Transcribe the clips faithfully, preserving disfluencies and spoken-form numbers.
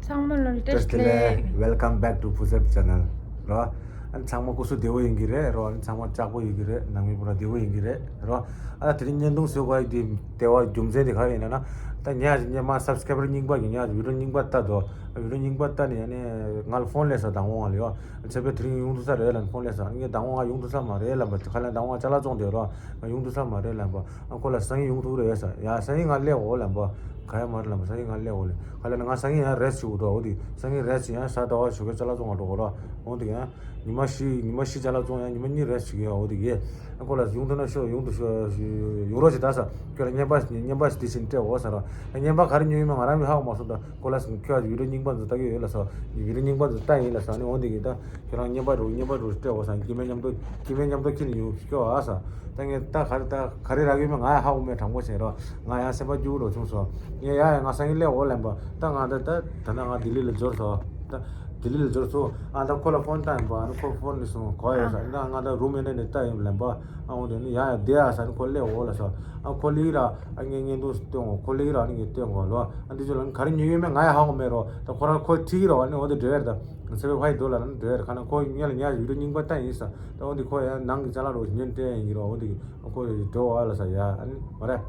ཚང་མ་ལ་བཀྲ་ཤིས་བདེ་ལེགས། Welcome back to Phuzep Channel རོ། ཨ་ནི་ཚང་མ་སྐུ་གཟུགས་བདེ་པོ་ཡིན་གྱི་རེད་རོ། ཨ་ནི་ཚང་མ་ལྕགས་པོ་ཡོད་ཀྱི་རེད། ནང་མི་བུ་ར་བདེ་པོ་ཡིན་གྱི་རེད་རོ། ཨ་དེ་རིང་བརྙན་ཐུང་བཟོ་དགོས་ཡ་དེ་ལྟེ་བ་རྒྱུ་མཚན་དེ་ག་རེ་ཡིན་ན། ད་ཉ་ཉི་མ་སབ་སི་ཀེ་རབ་རྙིང་པ་གི་ཉ་བི་ཌི་ཡོ་རྙིང་པ་ལྟ་དོ། བི་ཌི་ཡོ་རྙིང་པ་ལྟ་ནས་ཨ་ནི་ང་ལ་ཕོན་སླེབས་སོང་། དང་པོ་ང་ལ་ཡོ། ཚེ་འཕེལ་དེ་རིང་ཡོང་ཐུབ་ས་རེད་ལབ་ཕོན་སླེབས་སོང་། ཨ་ནི་ངས་དང་པོ་ང་ཡོང་ཐུབ་ས་མ་རེད་ལབ་པ། ཁ་ལ་དང་པོ་ང་ཅ་ལག་བཙོང་བསྡད་རོ། ང་ཡོང་ཐུབ་ས་མ་རེད་ལབ་པ། ཨ་ཁོ་ལ་སང་ཉིན་ཡོང་ཐུབ་རེད་ཟེར། ཡ་སང་ཉིན་ང་སླེབས་འོ་ལབ་པ། ག་ཡ་མ་རེད་ལབ་པ། སང་ཉིན་ང་སླེབས་འོ་ལབ། ཁ་ལ་ནི་ང་སང་ཉིན་ཡང་རེ་སི་ཊི་བྱེད་དགོས་འདུག་འོ་དེ་སང་ཉིན་རེ་སི་ཊི་བྱེད། ཡང་གཟའ་ཟླ་བ་ཞོགས་ཀས་ཅ་ལག་བཙོང་བ་འགྲོ་དགོས་རོ། འོ་དེ་ཡང་ཉི་མ་བཞི་ཉི་མ་བཞི་ཅ་ལག་བཙོང་། ཡང་ཉི་མ་གཉིས་རེ་སི་ཊི་བྱེད་ཀྱི་ཡོད། འོ་དེ་གས། ཨ་ཁོ་ལ་ཡོང་ཐུབ་ན་ཤོག་ཡོང་དུ་ཤོག་ཡོང་རོགས་བྱེད་ད་ཟེར། ཁྱོད་ལ་རྔན་པ་རྔན་པ་དེ་བཞིན་སྤྲད་འོ་ཟེར་རོ། རྔན་པ་ག་རེ་ཉོས་ཡོད་མེད་ང་རང་ཡང་ཧ་གོ་མ་སོང་། ད་ཁོ་ལ་ཁྱོད་བི་ཌི་ཡོ་རྙིང་པ་འདི་ལྟ་གི་ཡོད་ལབ་སོང་། བི་ཌི་ཡོ་རྙིང་པ་འདི་ལྟ་ཡིན་ལབ་སོང་། ཨ་ནི་འོ་དེ་གས། ད་ཁྱོད་རང་རྔན་པ་འགྲོ་རྔན་པ་འགྲོ་སྤྲད་འོ་ཟེར། སྐྱེ་དམན་མཉམ་དུ་སྐྱེ་དམན་མཉམ་དུ་ཁྱེར་ནས་ཡོང་ཤོག་ཨ་ཟེར། ད་ངས་ད་ག་རེ་ད་ག་རེ་རག་གི་ཡོད་མེད་ང་ཡང་ཧ་གོ་མེད། དྲང་པོ་བཤད་རོགས། ང་ཡང་སེམས་པ་སྐྱོ་པོ་འགྲོ་བྱུང་སོང་། ངས་ཡ་ཡ་ང་སང་ཉིན་སླེབས་འོ་ལབ་པ། ད་ང་ད་ད་ད་ང་ལྡི་ལི་ལ་འབྱོར་སོང་། ད་ལྡི་ལི་ལ་འབྱོར་སོང་། ཨ་ད་ཁོ་ལ་ཕོན་བཏང་ཡིན་པ། ཨ་ནི་ཁོ་ཕོན་ནས་སོང་གོ་ཡོད་ས། ཨ་ད་ང་ད་རུམ་ཡིན་ན་ནས་ལྟ་ཡིན་ལབ་པ། ཨ་འོ་དེ་ནི་ཡ་ཡ་བསྡད་ཨ་ཟེར། ཨ་ནི་ཁོ་སླེབས་འོ་ལབ་སོང་། ཨ་ཁོ་སླེབས་ར། ཨ་ངས་བརྙན་ཐུང་སྟོན་འོ། ཁོ་སླེབས་ར། ཨ་ནི་ངས་སྟོན་འོ་ལོ། ཨ་འདི་ཚོ་ལ་ནི་ག་རེ་ཉོས་ཡོད་མེད་ང་ཡང་ཧ་གོ་མེད་རོ། ད་ཁོ་རང་ཁོ་ཁྲིད་ཀྱི་རོ། ཨ་ནི་འོ་དེ་འགྲོ་ཡ་རེད། ད་ཚེ་འཕེལ་ཕ་ཡི་འགྲོ་ལ་ནི་འགྲོ་ཡ་རེད། ཁ་ན་ཁོ་ངས་ལ་ཉ་བི་ཌི་ཡོ་རྙིང་པ་ལྟ་ཡིན་ཟེར། ད་འོ་འདི་ཁོ་ཡང་ནང་གི་ཅ་ལག་རོ་ཉོས་སྤྲད་ཡིན་རོ། འོ་འདི་ཁོ་འགྲོ་བ་ལ་ཟེར་ཡ། ཨ་ནི་མ་རེད།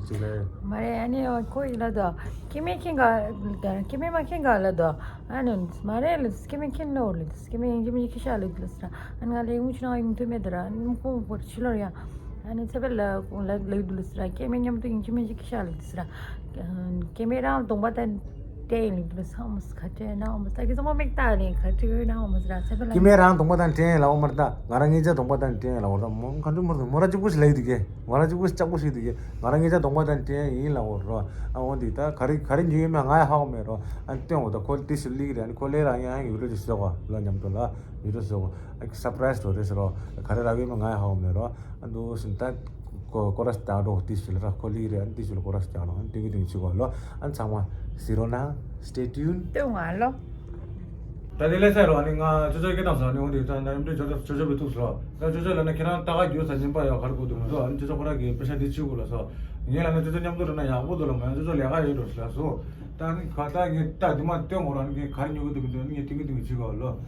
ཅིག་ལ། མ་རེད། ཨ་ནི་ཁོ་ཡིན་ལ་དོ། སྐྱེ་དམན་ཁྱེད་ག་སྐྱེ་དམན་མ་ཁྱེད་ག་ལ་དོ། ཨ་ནི་མ་རེད་ལ། སྐྱེ་དམན་ཁྱེད་ལ་འོ་ལ། སྐྱེ་དམན་ཡིན་གྱི་མིན་གྱི་ཁྱི་ཤ་ལ་དོ་ལ་ཟེར། ཨ་ནི་ང་ལས་ངུ་ཆུ་ནང་ཡོང་ཐུབ་མེད་དེ་ར། ཨ་ནི་ཁོང་བོར་ཕྱི་ལོར་ཡ། ཨ་ནི་ཚེ་འཕེལ་ལ་ལ་ལ་ཡོད་དུ་ལ་ཟེར། སྐྱེ་དམན་མཉམ་དུ་ཡིན་གྱི་མིན་གྱི་ཁྱི་ཤ་ལ་དོ་ཟེར། སྐྱེ་དམན་རང་གདོང་པ་དང་སྤྲད་ཡིན་ལ་དོ་ལ་ཟེར། ཨོ་མ་ཟེར། ག་སྤྲད་ན་ཨོ་མ་ཟེར། ད་གི་ཚང་མ་མིག་ལྟ་ལེ་ག་སྤྲད་ན་ཨོ་མ་ཟེར། ཚེ་འཕེལ་ལ། སྐྱེ་དམན་རང་གདོང་པ་དང་སྤྲད་ཡིན་ལ་ཨོ་མ་རེད། ད་ང་རང་ངེད་ཅག་གདོང་པ་དང་སྤྲད་ཡིན་ལ་འོ། ད་མོ་ག་འདྲ་མོ་རེད། མོ་ར་གཅིག་པུ་ཞིག་ལ་ཡོད་དུ་གི། མོ་ར་གཅིག་པུ་ཞིག་ལྕགས་པོ་ཞིག་དུ་གི། ང་རང་ངེད་ཅག་གདོང་པ་དང་སྤྲད་ཡིན་ལ་འོ་རོ། ཨ་འོ་འདི་ད་ག་རེ་ག་རེ་ཉོས་ཡོད་མེད་ང་ཡང་ཧ་གོ་མེད་རོ། ཨ་སྟོན་འོ། ད་ཁོ་ཏི་སུ་ལིག་རེད། ཨ་ནི་ཁོ་ལས་རང་ཡང་ཡུ་རོ་ཅིག་བཟོ་གོ་ལ་མཉམ་དུ་ལ་ཡུ་རོ་བཟོ་གོ། ཨ་སར་པ་རའི་སི་འགྲོ་རེད་ཟེར་རོ། ག་རེ་རག་གི་མིན་ང་ཡང་ཧ་གོ་མེད་རོ། ཨ་འདུག་སེ་ད་ཀོ་ཀོ་ར་སི་ད་འགྲོ་ཏི་སུ་ལ་ར་ཁོ་ལིག་རེད། ཨ་ནི་ཏི་སུ་ལ་ཀོ་ར་སི་ད་འགྲོ། ཨ་ནི་ཏིང་གི་ཏིང་ཆི་གོ་ལོ། ཨ་ནི་ཚང་མ་གཟིགས་རོགས་གནང་། Stay tuned. ཏེ་ང་ལོ། ད་དེ་ལས་ཚར་རོ། ཨ་ནི་ང་ཅོ་ཅོ་སྐད་བཏང་སོང་། ཨ་ནི་འོ་དེ་ད་ནམ་དུས་ཅོ་ཅོ་ཅོ་ཅོ་བི་ཐུག་སོང་། ད་ཅོ་ཅོ་ལ་ནི་ཁྱེད་རང་ལྟ་ག་རྒྱུ་ས་སྙིང་པ་ཡོད་གར་གོ་དུ་མི་འདུག་ཨ་ནི་ཅོ་ཅོ་ཁོ་ར་གི་པེ་ཤ་དེ་ཅི་གོ་ལ་སོ། ངས་ལ་ནི་ཅོ་ཅོ་མཉམ་དུ་ར་ན་ཡག་པོ་འདུག་ལ། མ་ཡང་ཅོ་ཅོ་ལས་ཀ་ཡོད་འགྲོ་ལ་སོ། ད་ནི་ག་ད་ངས་ལྟ་དུ་མ་སྟོན་གོ་ར། ཨ་ནི་ངས་གར་ཉོ་གི་འདུག་མི་འདུག་ཨ་ནི་ངས་ཏིང་གི་ཏིང་གི་ཅི་གོ་ལོ།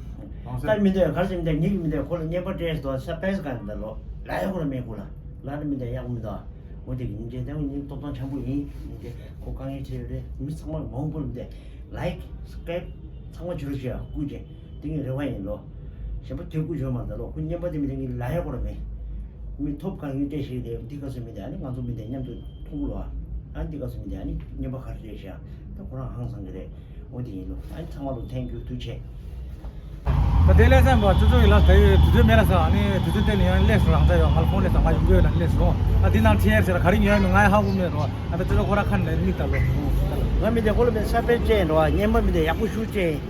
ལྟ་མི་འདུག་གར་ཅི་མི་འདུག་ཉིག་མི་འདུག་ཁོ་ལ་ཉེས་པ་སྤྲད་སོ། ས་པེ་སི་ག་མི་འདུག་ལོ། ལ་ཡག་པོ་ར་མེད་གོ་ལ། ལ་ནི་མི་འདུག་ཡག་པོ་མི་འདུག་འོ་དེ་གི་ཉིན་རྒྱལ་དེ་ཉིན་ཐོབ་ཐང་འཆམ་པོ་ཡིན། ཉིན་རྒྱལ་ཁོ་དཀའ་ངལ་འཕྲད་ཡོད་རེད། མི་ཚང་མ་མང་པོ་ལ་འདས་ལའིཀ་སབ་སི་ཀ་རའིབ་ཚང་མ་བྱོས་རོགས་བྱེད་ཨ། སྐུ་མཁྱེན། དེ་ངའི་རེ་བ་ཡིན་ལོ། གཞན་པ་དེ་སྐུ་བྱོས་མ་ད་ལོ། ཁོ་རྔན་པ་དེ་མི་དེ་ངའི་ལ་ཡག་པོ་ར་མེད། མི་ཐོབ་དཀའ་ངལ་འཕྲད་ཤེས་རེད། འདི་ག་སུ་མི་དེ་ཨ་ནི་ང་ཚོ་མི་དེ་མཉམ་དུ་མཐོང་གི་ལོ་ཨ། ཨ་འདི་ག་སུ་མི་དེ་ཨ་ནི་རྔན་པ་ག་རེ་རེད་ཤག་ད་ཁོ་རང་ཧང་སང་གི་རེད། འོ་དེ་ཡིན་ལོ། ཨ་ནི་ཚང་མ་ལོ་ཐེང་ཀིའུ། ཐུགས་རྗེ་ཆེ། ད་དེ་ལས་སེམས་པ་ཅོ་ཅོ་ཡིན་ལ། ད་ཡོད་དུས་ཚོད་མེད་ལ་ཟེར། ཨ་ནི་དུས་ཚོད་བལྟས་ནས་ཡང་སླེབས་སོང་། རང་ཚ་ཡོད་ང་ལ་ཕོན་སླེབས་སོང་། ང་ཡོང་གི་ཡོད་ལ་སླེབས་སོང་། ཨ་འདི་ནང་ཁྲིད་ཡར་ཟེར་ག་རེ་ཉོ་ཡ་མེད་ང་ཡང་ཧ་གོ་མེད་རོ། ཨ་ད་ཅོ་ཅོ་ཁོ་ར་ཁ་ནས་མིག་ལྟ་ལོ། ང་མི་དེ་ཁོ་ལ་མེད་ས་པེ་ཅན་རོ། རྔན་པ་མི་དེ་ཡག་པོ་ཞུ་ཅན།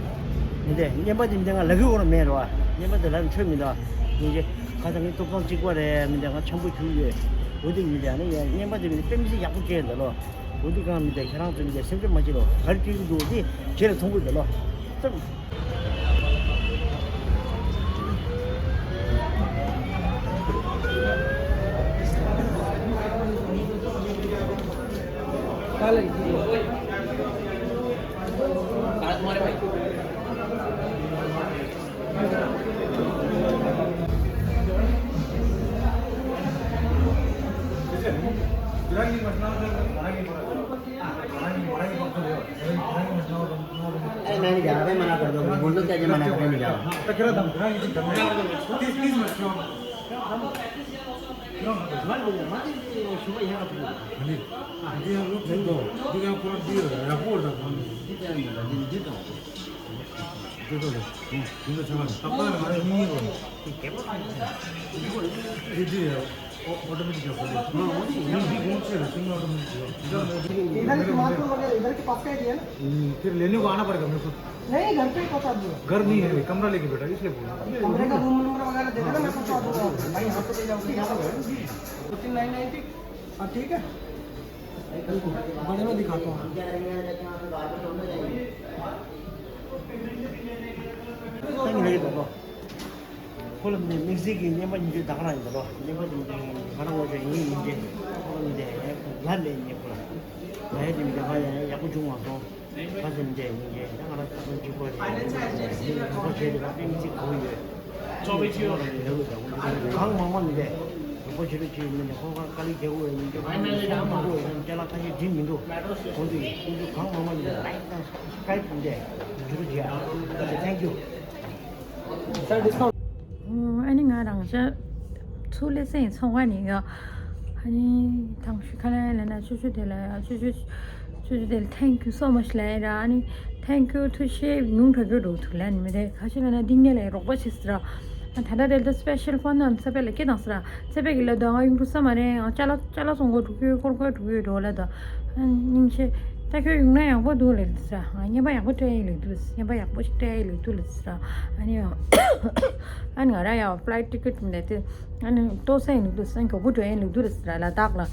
མི་དེ་རྔན་པ་དེ་མི་དེ་ང་ལ་གི་འོར་མེད་རོ། རྔན་པ་དེ་ལ་འཕྲོད་མི་འདུག་ཡིན་གྱི་ཁ་སང་ངའི་ཐོབ་ཐང་གཅིག་པ་རེད། མི་དེ་ང་འཆམ་པོ་བྱུང་ཡོད། འོ་དེ་མི་དེ་ཨ་ནི་ཡ་རྔན་པ་དེ་མི་དེ་དཔེ་མི་སྲིད་ཡག་པོ་ཅན་འདུག་ལོ། འོ་འདི་གང་མི་འདྲ། ཁྱེད་རང་ཚོ་མི་འདྲ། སེམས་ཁྲལ་མ་བྱེད་རོགས། ག་རེ་སྤྲད་ཀྱི་འདུག་དེ་ཁྱེད་ལ་མཐོང་གི་འདུག་ལོ། ཙམ། अरे, मैं नहीं जा रहा भाई, मना कर दो, बोल दो क्या, ये मना कर, मैं नहीं जा रहा। ऑटोमेटिक है। हाँ, वो नहीं, ये भी कौन से है? सेमी ऑटोमेटिक है। इधर की मार्केट वगैरह इधर के पास का ही है ना? हम्म, फिर लेने को आना पड़ेगा मेरे को। नहीं, घर पे ही पहुंचा दूंगा। घर नहीं है, कमरा लेके बैठा, इसलिए बोल रहा हूँ। कमरे का रूम नंबर वगैरह दे देना, मैं पहुंचा दूंगा। भाई, यहाँ से ले जाओगे, यहाँ से। Fourteen nine ninety. हाँ, ठीक है। बड़े में दिखाता हूँ। ཁོ་ལ་མི་དམིགས་བསལ་གྱི་རྔན་པ་ཉིན་རྒྱུན་ད་ག་རང་ཡིན་ད་ལོ། རྔན་པ་ཉིན་རྒྱུན་ང་རང་ངོ་ཅག་ཡིན་ཡིན་ཏེ། ཁོ་ལ་མི་དེ་ལ་མེད་ཉེ་ཁོ་ལ། ལས་དེ་འདི་ག་ཡང་ཡག་པོ་བྱུང་མ་སོང་། ཁ་ཅིག་འདྲ་ཡིན་གྱི་ད་ང་རང་ད་དུང་གཅིག་པོ་རེད། ཡིན་གྱི་ཁོ་བྱས་ཏེ་ད་ཏིང་ཙི་གོ་ཡོད། ཙོ་བའི་ཕྱི་ལོགས་ལ་ཡོད་ད་གང་མང་མང་མི་འདྲ་རོགས་པ་བྱེད་རོགས་བྱེད་མི་འདྲ་ཁོ་ཁ་དཀའ་ལས་རྒྱག་དགོས་ཡིན་གྱི་ཁོ་ཁ་ལས་མ་དགོས་ཡིན་ཅ་ལག་ཁ་ཤས་འགྲིམ་མི་འདུག་ཁོང་ཚོ་ཡིན་ཁོང་ཚོ་གང་མང་མང་མི་འདྲ་ལའིག་དང་སབ་སི་ཀ་རའིབ་འདྲ་བྱེད་རོགས་བྱེད་ཡ། ཨོ་ཁེ། ཐེང་ཀིའུ། ཨ་ནི་ང་རང་ཅག་ཚུར་ལེ་ཚན་ཚོང་ཁང་ནས་ཡོད། ཨ་ནི་དང་ཤུ་ཁ་ལན་ལ་ན་ཆུ་ཆུ་དེ་ལ་ཡ་ཆུ་ཆུ་ཆུ་ཆུ་དེ་ལ་thank you so much ལ་ཡ་ར། ཨ་ནི་thank you ཐུགས་རྗེ་ཆེ་ཉུང་དྲགས་ཀྱི་འགྲོ་ཐུག་ལ་ནི་མི་དེ་ཁ་ཤས་ལ་ན་འདི་ངས་ལ་རོགས་པ་བྱེད་ཟེར་ར། ད་ལྟ་དེ་ལ་special phone ནམ་ས་པེ་ལ་སྐྱེ་དང་ཟེར་ར། ཚེ་པེ་གི་ལ་དོ་ང་ཡུང་དུ་ས་མ་རེད། ང་ཅ་ལག་ཅ་ལག་སོང་གོ་འགྲོ་གི་སྐོར་གོ་འགྲོ་གི་འགྲོ་ལ་དོ། སྙིང་རྗེ། ད་ཁྱོད་ཡོང་ན་ཡག་པོ་འདུག་ལེ་འདུག་ས། ང་བརྙན་པ་ཡག་པོ་སྤྲད་ཡིན་ལེ་འདུག་བརྙན་པ་ཡག་པོ་ཞིག་སྤྲད་ཡིན་ལེ་འདུག་ལེ་ཟེར། ཨ་ནི་ཨ་ནི་ང་རང་ཡང་flight ticket མེད་དེ། ཨ་ནི་ལྟོ་ཟ་ཡིན་ལེ་འདུག་ས། མགྱོགས་པོ་འགྲོ་ཡིན་ལེ་འདུག་ལེ་ཟེར་ལ་དྭགས་ལ།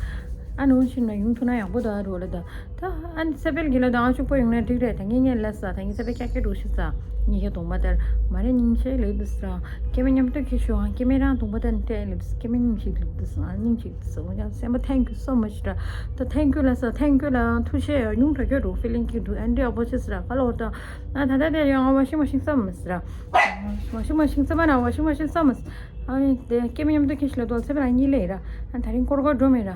ཨ་ནི་འོ་ཕྱིན་ན་ཡོང་ཐུབ་ན་ཡག་པོ་འདུག་ཨ་རོ་ལ་ད། ད་ཨ་ནི་ས་པེལ་གྱི་ལ་དྭགས་ཕྱུག་པོ་ཡོང་ན་འགྲིག་རེད། ད་ངས་ངས་ལ་ས་ད་ངས་ས་པེལ་ཀྱག་ཀྱག་འགྲོ་ཤི་ས། ངས་ཁྱེད་གདོང་པ་ལྟར་མ་རེད། སྙིང་རྗེ་ལེ་འདུག་ས། སྐྱེ་དམན་མཉམ་དུ་ཁྱེད་ཤོག་ཨ། སྐྱེ་དམན་རང་གདོང་པ་ལྟར་སྤྲད་ལེ་འདུག་སྐྱེ་དམན་སྙིང་རྗེ་ལེ་འདུག་ས། སྙིང་རྗེ་ལེ་འདུག་ས། འོ་ཡང་སེམས་པ་thank you so much ར། ད་thank you ལ་ས། thank you ལ་ཐུགས་རྗེ་ཡ་ཉུང་དྲགས་ཀྱི་འགྲོ། feeling གི་འདུག་ཨ་འདྲ་ཡག་པོ་བྱེད་ས་ར། ཁ་ལོ་ད་ང་ད་ལྟ་དེ་ཡང་washing machine བསམ་མི་སྲིད་ར། washing machine བསམ་པ་ན་washing machine བསམ་མི་སྲིད། ཨ་ནི་དེ་སྐྱེ་དམན་མཉམ་དུ་ཁྱེད་ཤི་ལ་དོ་ཚེ་བ་ལ་གཉིད་ལས་ར། ཨ་ད་རིང་སྐོར་སྐོར་འགྲོ་མེད་ར།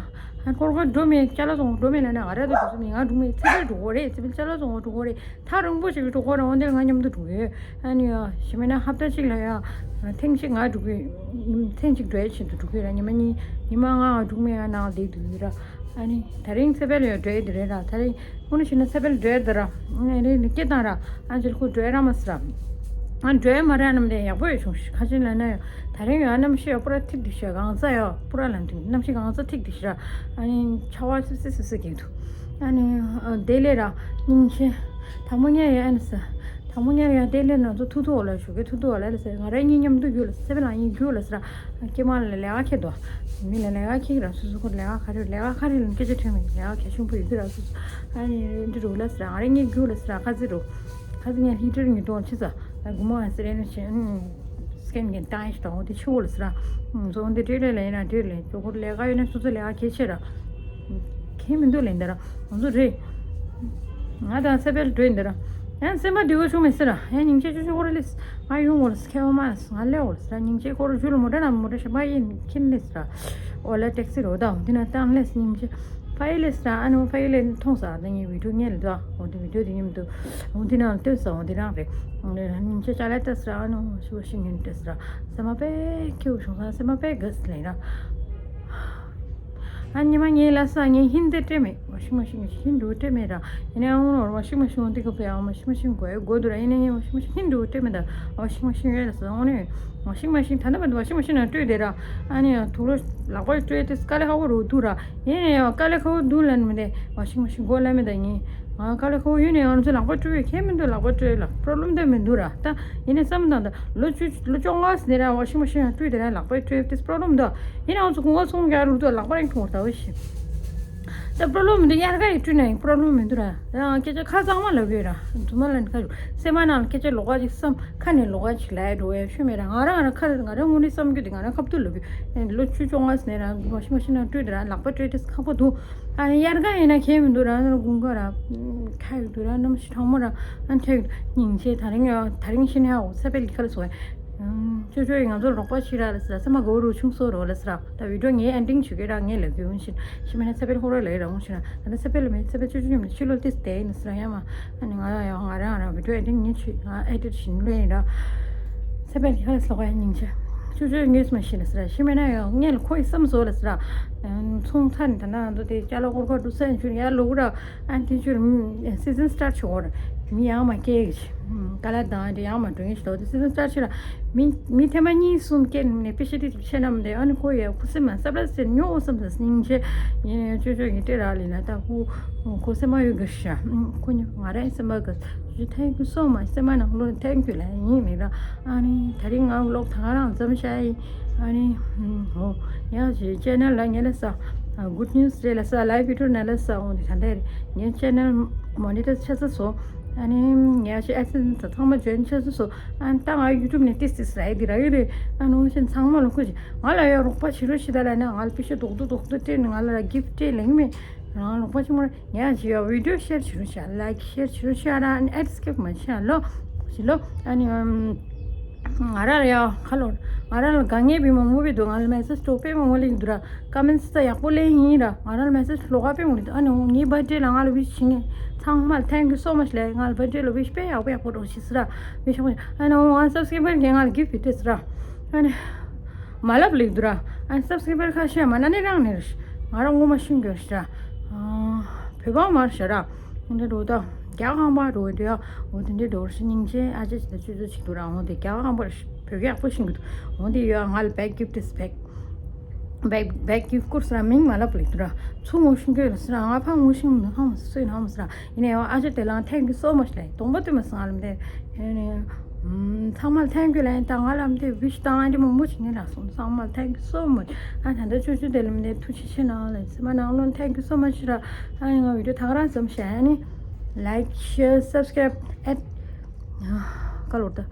ཨ་སྐོར་སྐོར་འགྲོ་མེད་ཅ་ལག་ཚོང་འགྲོ་མེད་ལ་ན་ང་ར་དུ་འགྲོ་སོང་ནི་ང་འགྲོ་མེད། ཚེ་བ་འགྲོ་གོ་རེད། ཚེ་བ་ཅ་ལག་ཚོང་འགྲོ་གོ་རེད། ཐག་རིང་པོ་ཞིག་འགྲོ་གོ་རེད། འོན་ཏེ་ང་མཉམ་དུ་འགྲོ་གི་ཡོད། ཨ་ནི་ཡ་ཞི་མེད་ན་ཧབ་ཏ་གཅིག་ལ་ཡ་ཐེངས་གཅིག་ང་འགྲོ་གི་ཡོད། ཐེངས་གཅིག་འགྲོ་ཡ་ཆེད་དུ་འགྲོ་གི་ཡོད་ར། ཉི་མ་གཉིས་ཉི་མ་ལྔ་འགྲོ་མེད་ཡ་ནང་བསྡད་འདུག་ཡོད་ར། ཨ་ནི་ད་རིང་ཚེ་བ་ལ་ཡ་འགྲོ་ཡ་དེ་རེད་ར། ད་རིང་དངོས་གནས་བྱས་ན་ཚེ་བ་ལ་འགྲོ་ཡ་དེ་ར། ཨ་ནི་རེད་ནི་སྐད་བཏང་ར། ཨ་ཅེ་ལ་ཁོ་འགྲོ་ཡ་ར་མ་སི་ར། ཨ་འགྲོ་ཡ་མ་ར་རྣམས་དེ་ཡག་པོ་ཡོད་བྱུང་ཤི། ཁ་ཅིག་ལ་ན་ཡ་ད་རིང་ཡ་གནམ་གཤིས་ཡ་པུ་ར་ཐིག་ཏིག་ཤ་གང་ཚ་ཡ་པུ་ར་ལ་འདུག་གནམ་གཤིས་གང་ཚ་ཐིག་ཏིག་ཤ་ར། ཨ་ནི་ཆར་པ་སིབ་སིབ་སིབ་སིབ་རྒྱག་འདུག་ཨ་ནི་ཨ་དེ་ལས་ར་སྙིང་རྗེ། དང་པོ་ཉལ་ཡ་ཨ་ནི་ས། དང་པོ་ཉལ་ཡ་དེ་ལས་ན་ཚོ་ཐུག་ཐུག་འོ་ལ་ཞུ་གི་ཐུག་ཐུག་འོ་ལ་ལ་ས། ང་ར་གཉིས་མཉམ་དུ་རྒྱུགས་ལ་ས། ཚེ་བ་ལ་གཉིས་རྒྱུགས་ལ་ས་ར། སྐྱེ་དམན་ལ་ལས་ཀ་ཁྱེར་དོ། མི་ལ་ལས་ཀ་ཁྱེར་ར། སོ་སོ་ཁོ་ལས་ཀ་ག་རེ་ལས་ཀ་ག་རེ་ལ་སྐད་ཆ་དྲན་མེད། ལས་ཀ་གལ་ཆེན་པོ་ཡོད་ཀྱི་ར། སོ་སོ་ཨ་ནི་འདི་རུ་ལ་ས་ར། ང་ར་གཉིས་རྒྱུགས་ལ་ས་ར། ཁ་ཚི་རུ། ཁ་ཚི་ངས་ལི་ཊར་ཉིས་སྟོང་ཕྱི་ས། ད་དགུ་མོ་ཨ་སི་རེ་ནི་ཆེ། སི་ཀེན་གི་ཏང་ཞིག་དང་འོ་དེ་ཆུ་བོ་ལ་ས་ར། ཚོ་འོ་དེ་ཏྲེ་ལེ་ལེ་ཡིན་ན་ཏྲེ་ལེ་ཅོ་ཁོ་ལས་ཀ་ཡོད་ན་སོ་སོ་ལས་ཀ་གལ་ཆེ་ར། ཁྱེད་མི་འདུག་ལེ་འདི་ར། ང་ཚོ་རེད། ང་དང་ཚེ་བ་ལ་འགྲོ་ཡིན་འདི་ར། ཡང་སེམས་པ་འདི་གོ་བྱུང་མེད་ཟེར་ར། ཡང་སྙིང་རྗེ་ཆུ་ཆུ་ཁོ་ར་ལེས། ང་ཡོང་གོ་ལ་ཁྱེད་འོ་མ་ང་ལེ་འོ་ལ་ས་ར། སྙིང་རྗེ་ཁོ་ར་ཞུ་ལ་མོ་ཊ་ན་མོ་ཊ་ཞབས་པ་ཡིན་ཁྱེད་ལེས་ས་ར། འོ་ལ་ཊེག་སི་རོ་ད་འོ་དེ་ན་བཏང་ལེས་སྙིང་རྗེ། ཕ་ཡི་ལེས་ས་ར། ཨ་ནི་ཕ་ཡི་ལེ་མཐོང་ས་ད་ངའི་བི་ཌིའོ་ཉན་ལ་ད་འོ་དེ་བི་ཌིའོ་དེ་ཉིན་དུ་འོ་དེ་ན་ལྟོས་ས་འོ་དེ་རང་རེད། སྙིང་རྗེ་ཅ་ལག་ལྟ་ས་ར། ཨ་ནི་ཞུ་བ་ཤིང་ཡིན་ལྟ་ས་ར། སེམས་པ་དཔེ་སྐྱིད་པོ་བྱུང་ས། སེམས་པ་དཔེ་དགའ་ས་ལེ་ར། ཨ་ཉི་མ་ངའི་ལ་ས་ངའི་ཧིན་དེ་སྤྲད་མེད། ཝ་ཤིང་མ་ཤིང་ཧིན་འགྲོ་སྤྲད་མེད་ར། ཡིན་ནའང་ཝ་ཤིང་མ་ཤིང་འོ་དེ་ག་པའི་ཨ་ཝ་ཤིང་མ་ཤིང་དགོས་དགོས་འདུག་ར། ཡིན་ནའི་ཝ་ཤིང་མ་ཤིང་ཧིན་འགྲོ་སྤྲད་མེད་ད། ཝ་ཤིང་མ་ཤིང་ཡོད་ལ་ས་འོ་ནི། ཝ་ཤིང་མ་ཤིང་ད་ནི་བ་ཝ་ཤིང་མ་ཤིང་ནང་སྤྲོད་དེ་ར། ཨ་ནི་དུག་ལོག་ལག་པ་སྤྲོད་དེ་དཀའ་ལས་ཁག་པོ་རུ་འདུག་ར། ཡིན་ནའི་དཀའ་ལས་ཁག་པོ་འདུག་ལ་ནི་མི་དེ་ཝ་ཤིང་མ་ཤིང་དགོས་ལ་མི་ད་ཡིན། ང་དཀའ་ལས་ཁག་པོ་ཡོད་ནའི་ང་ཚོ་ལག་པ་སྤྲོད་ཡོད་ཁྱད་མི་འདུག་ལག་པ་སྤྲོད་ལ་པྲོབ་ལེམ་དེ་མི་འདུག་ར། ད་ཡིན་ནའི་བསམ་དང་ད་ལོ་བཅུ་ལོ་བཅོ་ལྔ་ཟིན་ནས་ར་ཝ་ཤིང་མ་ཤིང་ཡང་སྤྲོད་དེ་ར་ལག་པ་སྤྲོད་དེ་པྲོབ་ལེམ་འདུག་ཡིན་ནའི་ང་ཚོ་གོང་ག་ཚོང་རྒྱག་རུ་འདུག་ལག་པ་རིང་ཐུང་བ་ད་ཝ་ཤིང་། ད་པྲོབ་ལེམ་འདི་དབྱར་ཁ་ཡི་སྤྲོད་ན་ཡང་པྲོབ་ལེམ་མི་འདུག་ར། ཡང་སྐད་ཆ་ཁ་གཙང་མ་ལབ་ཡོད་ར། རྫུན་མ་ལབ་ནི་ཁ་ཡོད། སེམས་པ་ནང་ལ་སྐད་ཆ་ལོགས་ཀ་ཅིག་བསམ་ཁ་ནས་ལོགས་ཀ་ཅིག་ལབ་ཡ་འགྲོ་ཡ་ཤོད་མེད་ར། ང་རང་ང་རང་ཁ་ང་རང་དངོས་གནས་བསམ་རྒྱུ་དེ་ང་རང་ཁ་ཐུག་ལབ་ཡོད། ལོ་བཅུ་བཅོ་ལྔ་ཟིན་ནས་ར་ཝ་ཤིང་མ་ཤིང་ནང་སྤྲོད་དེ་ར་ལག་པ་སྤྲོད་དེ་ཁག་པོ་འདུག་ཨ་ནི་དབྱར་ཁ་ཡིན་ན་ཁྱད་མི་འདུག་ར། དགུན་ཁ་ར་ཁ་ཡོད་འདུག་ར། གནམ་གཤིས་གྲང་མོ་ར་ཨ་ནི་ཁ་ཡོད་སྙིང་རྗེ། ད་རིང་ཡ་ད་རིང་ཤི་ནས་ཨོ་ས་པེལ་གྱི་ཁ་ལ་སོང་བས། ཅོ་ཅོ་ཡིས་ང་ཚོར་རོགས་པ་བྱེད་ར་ལ་ཟེར་སེམས་པ་དགའ་བོ་རུ་ཆུང་སོ་རོ་ལ་ཟེར། ད་བི་ཌིའོ་ངའི་ཨེན་ཌིང་བྱེད་ཀྱི་ར། ངས་ལབ་རྒྱུ་འོང་ཤིན་ཤི་མེད་ན་ས་པེལ་ཧོ་ར་ལ་ཡི་ར་འོང་ཤིན་ན་ད་ལྟ་ས་པེལ་ལ་མེད། ས་པེལ་ཅོ་ཅོ་ཉམས་ཕྱི་ལོ་ཏིས་དེ་ཡིན་ཟེར་ཡ་མ། ཨ་ནི་ང་ཡང་ང་རང་རང་བི་ཌིའོ་ཨེན་ཌིང་ངས་བྱེད། ང་ཨེ་ཌིཊ་བྱེད་ནི་ལོས་ཡིན་ར། ས་པེལ་ཧ་ལ་སོགས་ཡ་སྙིང་རྗེ། ཅོ་ཅོ་ངས་མ་ཤི་ལ་ཟེར་ཤི་མེད་ན་ཡང་ངས་ལ་ཁོ་ཡི་བསམ་བཟོ་ལ་ཟེར། ཚོང་ཚ་ནི་ད་ན་ང་ཚོ་དེ་ཅ་ལག་སྐོར་ཁ་འགྲོ་ས་ཡིན་ཆུ་ཡ་ལོ་གུ་ར། ཨ་དེ་ཚོར་སི་ཛན་སི་ཊར་ཊི་བྱེད་འོར་མི་ཡང་མ་སྐྱེ་གི་ཆེ། ཀ་ལ་དང་དེ་ཡང་མ་འགྲོ་ངེས་ཤི་ལོ་དེ་སི་ཛན་སི་ཊར་ཊི་ཆེ་ར། མི་མི་ཐེངས་མ་གཉིས་གསུམ་སྐྱེ་ནས་པེ་ཤི་དེ་ཆེ་ན་མི་དེ་ཨ་ནི་ཁོ་ཡ་ཁུ་སིམ་མ་ས་པ་ལ་སེ་ཉོ་འོ་བསམ་ས་སྙིང་རྗེ། ཡིན་ཡང་ཅོ་ཅོ་ཡིན་ཏེ་ར་ལི་ན་ད་ཁུ་ཁོ་སེམས་མ་ཡོད་གི་ཤ། ཁོ་ཉོ་ང་རའི་སེམས་པ་གི་ཅོ་ཅོ་ཐེང་ཀིའུ་སོ་མ་ཆི། སེམས་མ་ནང་ལོ་ཐེང་ཀིའུ་ལ་ཡིན་མི་ར། ཨ་ནི་ད་རིང་ང་ལོག་ཐང་རང་འཛམ་ཤ་ཡི། ཨ་ནི་ཧོ་ཡང་ཅི་ཅེ་ནལ་ལ་ངེ་ལ་ས། Good news རེད་ལ་ས། ལའིབ་བི་ཌིའོ་ནང་ལ་ས། འོ་ནི་ད་ལྟ་ངའི་ཅེ་ནལ་མོ་ནི་ཊའིཛ་ཆགས་ས་སོ། ཨ་ནི་ངའི་ཨེ་ཌི་སེན་སི་ཚང་མ་ཇོ་ཡིན་ཆགས་ས་སོ། ཨ་ནི་ད་ང་ཡུ་ཊུབ་ནས་ཏིས་ཏིས་ར་ཡི་དི་ར་ཡི་རེད། ཨ་ནི་འོ་ཤིན་ཚང་མ་ལ་ཁུ་ཅི་ང་ལ་ཡ་རོགས་པ་བྱེད་རོགས་བྱེད་ད་ལ་ན་ང་ལ་པི་ཤ་རྡོག་རྡོག་རྡོག་རྡོག་སྤྲད་ནས་ང་ལ་ར་གིཕ་ཊི་སྤྲད་ལེང་མེད། རང་ལོག་པ་ཆེན་མོ་རེད། ངས་ཅི་ཡ་བི་ཌིའོ་ཤེར་བྱེད་རོགས་བྱ། ལའིཀ་ཤེར་བྱེད་རོགས་བྱ་ར། ཨ་ནི་ཨེཌ་སི་ཀིབ་མ་བྱེད་ལོ། ཞི་ལོ། ཨ་ནི་ང་རང་ལ་ཡ་ཁ་ལོ། ང་རང་ལ་དཀའ་ངལ་དཔེ་མང་པོ་བྱུང་འདུག་ང་ལ་མེ་སེ་ཇི་དོ་དཔེ་མང་པོ་སླེབས་འདུག་ར། ཀོ་མེན་ཊི་ད་ཡག་པོ་སླེབས་ཡིན་ར། ང་རང་ལ་མེ་སེ་ཇི་ལོགས་ཀ་དཔེ་མང་པོ་སླེབས་འདུག་ཨ་ནི་ངའི་བར་ཌེ་ལ་ང་ལ་ཝིཤ་བྱེད་མཁན་ཚང་མ་ལ་thank you so much ལབ། ང་ལ་བར་ཌེ་ལ་ཝིཤ་དཔེ་ཡག་པོ་ཡག་པོ་འདྲ་བོ་བྱས་སོང་ར། ཝིཤ་ཡག་པོ་བྱས། ཨ་ནི་ང་སབ་སི་ཀ་རའིབ་པར་གྱིས་ང་ལ་གིཕ་ཊི་སྤྲད་སོང་ར། ཨ་ནི་མ་ལབ་ལེགས་འདུག་ར། ཨ་ནི་སབ་སི་ཀ་རའིབ་པར་ཁ་ཤས་མ་ན་ནི་རང་ནས་རེད། ང་རང་ངོ་མ་ཤེས་གི་རེད་ར། ཨ། བོད་པ་མ་རེད་ཤག་ར། འདི་འགྲོ་ད། རྒྱ་གར་ཁང་པ་འགྲོ་འདི་ཡ། འོ་དེ་འདྲའི་འགྲོ་རེད་ཤག་སྙིང་རྗེ། ཨ་ཅེ་ཅེ་ད་ཅུ་ཅུ་ཅིག་འདུག་ར། འོ་དེ་རྒྱ་གར་ཁང་པ་རེད་ཤག་བོད་སྐད་ཡག་པོ་ཤེས་གི་འདུག་འོ་དེ་ཡ་ང་ལ་བེག་གིཕ་ཊི་སྤྲད། བེག་བེག་གིཕ་ཊི་བསྐུར་སོང་ར། མིང་མ་ལབ་ལེགས་འདུག་ར། ཚུར་ངོ་ཤེས་གི་རེད་ཤག་ར། ང་ཕར་ངོ་ཤེས་མི་འདུག་ཧང་སུས་ཧང་སུ་ར། ཡིན་ནའི་ཨ་ཅེ་དེ་ལ་thank you so much ལབ། གདོང་པ་ལྟོས་མ་སོང་ང་ལ་མི་དེ། ཨེ་ནས། ཨམ། ཚང་མ་ལ་thank you ལབ་ཡིན། ད་ང་ལ་མི་དེ་ཝིཤ་དང་ཨ་འདྲ་མང་པོ་བྱེད་མཁན་རག་སོང་། ཚང་མ་ལ་thank you so much ཨ་ད་ལྟ་ཅོ་ཅོ་དེ་ལ་མི་དེ་ཐུགས་རྗེ་ཆེ་གནང་ལབ། ཚང་མ་ནང་ལོགས་thank you so much ར། ཨ་ནི་ང་བི་ཌིའོ་ད་ག་རང་ཙམ་བྱས། ཨ་ནི་like share subscribe at ཁ་ལོར་ད།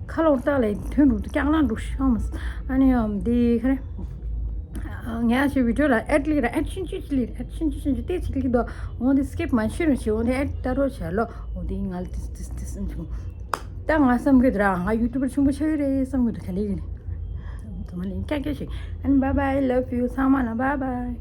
ཁ་ལོར་ད་ལ་དོན་འགྲུབ་ཏུ་སྐྱག་ལང་འགྲོ་ཤོག་མ། ཨ་ནི་ཨམ་དེ་ག་རེ། ངས་ཨ་ཅེ་བི་ཌིའོ་ལ་ཨེཌ་ལི་ར། ཨེཌ་ཆུང་ཆུང་ཅིག་ལི། ཨེཌ་ཆུང་ཆུང་ཆུང་ཆུང་དེ་ཅིག་ལི་དོ། འོ་དེ་སི་ཀིབ་མ་བྱེད་རོགས་བྱེད། འོ་དེ་ཨེཌ་ལྟ་རོགས་བྱེད་ལོ། འོ་དེ་ང་ལ་ཏིས་ཏིས་ཏིས་ཨེམ་ཆུང་། ད་ང་བསམ་གི་འདུག་ར། ང་ཡུ་ཊུབ་པར་ཆེན་པོ་ཆགས་ཀྱི་རེད་བསམ་གི་འདུག་ག་ལེ་གི་ནི། དུ་མ་ལེན་ཀྱག་ཀྱག་ཞིག་ཨན། bye bye, love you ཚང་མ་ལ་bye bye.